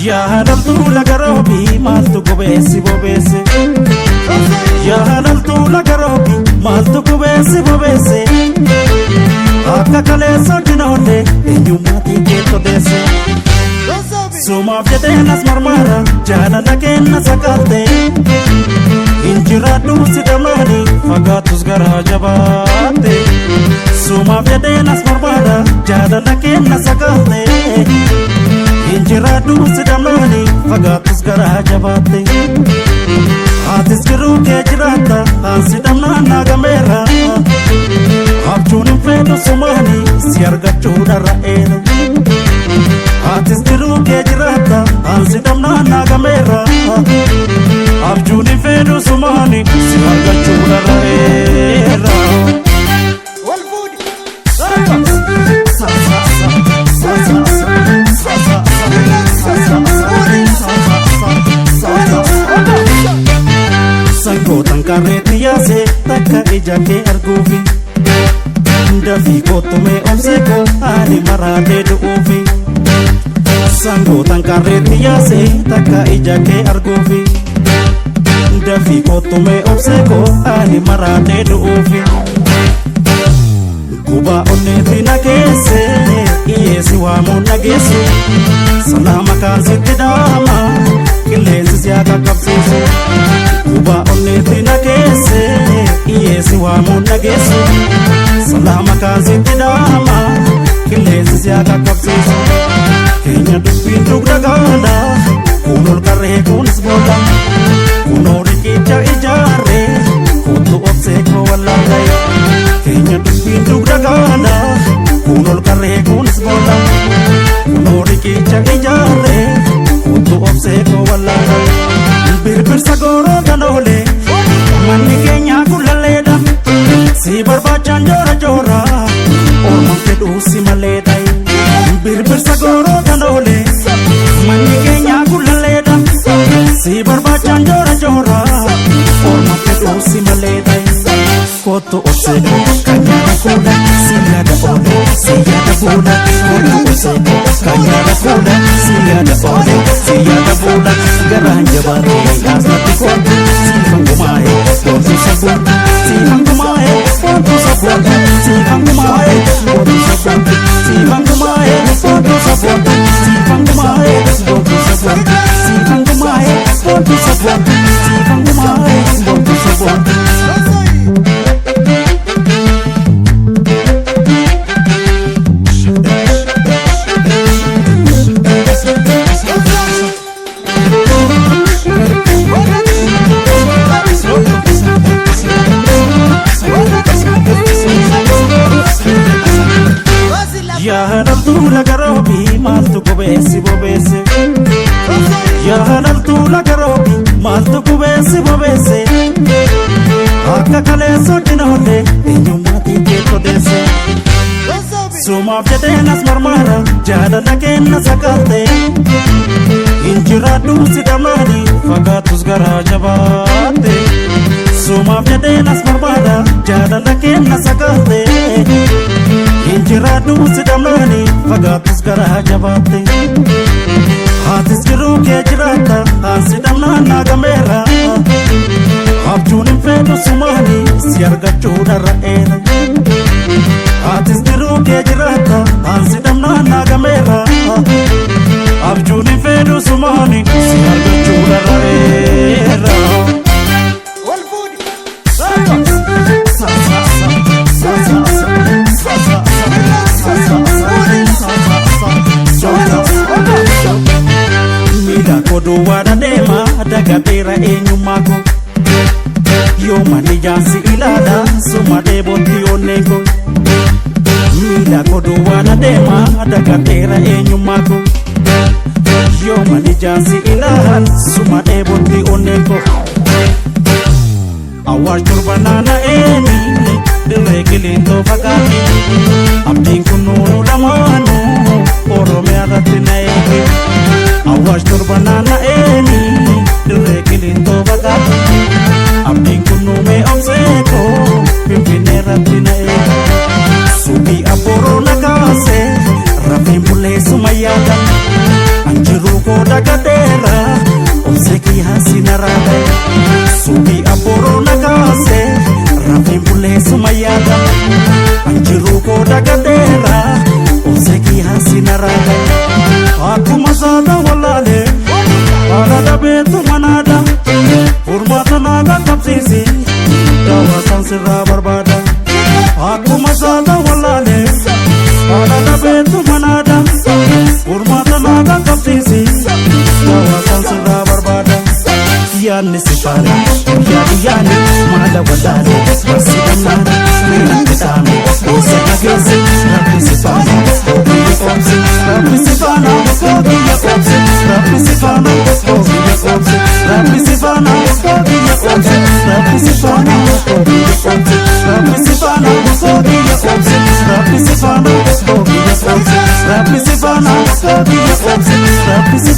Yaa dhaltuu laga roobii maaltu qubeessi bobeesse? Yaa dhaltuu laga roobii maaltu qubeessi bobeesse? Akka kaleessa dinoollee eenyummaatiin keetti odeesse. Sumaaf jedheen as marmaara jaalala kenna sakaalte. Injiraadhu si damaani fagaatus garaa jabaatte. Sumaaf jedheen as marmaara jaalala kenna sakaalte. Injiraadhu si damaani fagaatus garaa jabaatte. Atis jiruu kee jiraatta ansi dhamnaan naagameera. Abjuun hin fedhu sumaani si argachuu dharra'eera. Atis jiruu kee jiraatta ansi dhamnaan naagameera. Abjuun hin fedhu sumaani si argachuu dharra'eera. Sa sa sa sa sa sa sa sa sa sa sa sa. Sangootan karreetti yaase takka ija kee arguufi. Dafii kottumee obsee koo ani maraatee du'uufi. Sangootan karreetti yaase takka ija kee arguufi. Dafii kottumee obsee koo ani maraatee du'uufi. Gubaa onneetti na keesse dhiyyeessi waamuun dhageessu. Salaama kaansitti dhaama qilleensi si haa qaqqabsiisu. Gubaa onneetti na keesse dhiyyeessi waamuun dhageessu. Salaama kaansitti dhaama qilleensi si haa qaqqabsiisu. Keenya dubbiin dugda gaala kun ol qarree kunis boolla. Kunoo riqicha ijaarree kottu obsee koo wallaallee. Keenya dubbiin dugda gaala kun ol qarree kunis boolla. Kunoo riqicha ijaarree kottu obsee koo wallaallee. Birbirsa gooroo kan oole manni keenya kullalleedha. Si barbaachaan joora joora ormaan fedhuu si maleedha. Birbirsa gooroo kan oole manni keenya kullalleedha. Si barbaachaan joora joora ormaan fedhuu si maleedha. Kottu obsee koo kan nyaata fuula si yaada oole si yaada fuula. Kottu obsee koo kan nyaata fuula si yaada oole si yaada fuula. Garaan jabaatee asnatti kottu siifan gumaa'ee boontu safuudha. Siifan gumaa'ee boontu safuudha. Siifan gumaa'ee boontu safuudha. Siifan gumaa'ee boontu safuudha. Siifan gumaa'ee boontu safuudha. Siifan gumaa'ee boontu safuudha. Siifan gumaa'ee boontu safuudha. Yaa dhaltuu laga roobii maaltu qubeessi bobeesse? Yaa dhaltuu laga roobii maaltu qubeessi bobeesse? Akka kaleessa dinoollee eenyummaatiin keetti odeesse. Sumaaf jedheen as marmaara jaalala kenna sakaalte. Injiraadhu si damaani fagaatus garaa jabaatte. Sumaaf jedheen as marmaara jaalala kenna sakaalte. Injiraadhu si damaani fagaatus garaa jabaatte. Atis jiruu kee jiraatta ansi dhamnaan naagameera. Abjuun hin fedhu sumaani si argachuu dharra'eera. Atis jiruu kee jiraatta ansi dhamnaan naagameera. Abjuun hin fedhu sumaani si argachuu dharra'eera. Sa sa sa sa sa sa sa sa sa sa sa sa. Miila koo duwwaadha deema dagateera eenyummaa koo. Yoo manni jaansi ilaala suma dheebotti onneen koo. Miila koo duwwaadha deema dagateera eenyummaa koo. Yoo manni jaansi ilaala suma dheebotti onneen koo. Awwaash torba naanna'eeni dirree qilintoo fagaate. Bulleessuma yaada anjiruu koo dagateera obsee kiyyaasi naraada suuqii abbooroo na kaase rafeen bulleessuma yaada anjiruu koo dagateera obsee kiyyaasi naraada akkuma saada wallaalee haala dhabeetu manaada furmaata naa qabsiisi daawwataan sirraa barbaada akkuma saada wallaalee haala dhabeetu manaada furmaata naa qabsiisi daawwataan sirraa barbaada. Yaanni si faana guyyaa guyyaani maala walaale si dhammaana miirratti dhaame eessa dhageesse. Rabbi si faana, biyya qoomse. Rabbi si faana, biyya qoomse. Rabbi si faana, biyya qoomse. Rabbi si faana, biyya qoomse. Rabbi si faana, biyya qoomse. Rabbi si faana, biyya qoomse. Rabbi si faana, biyya qoomse. Rabbi si faana, biyya qoomse. Rabbi si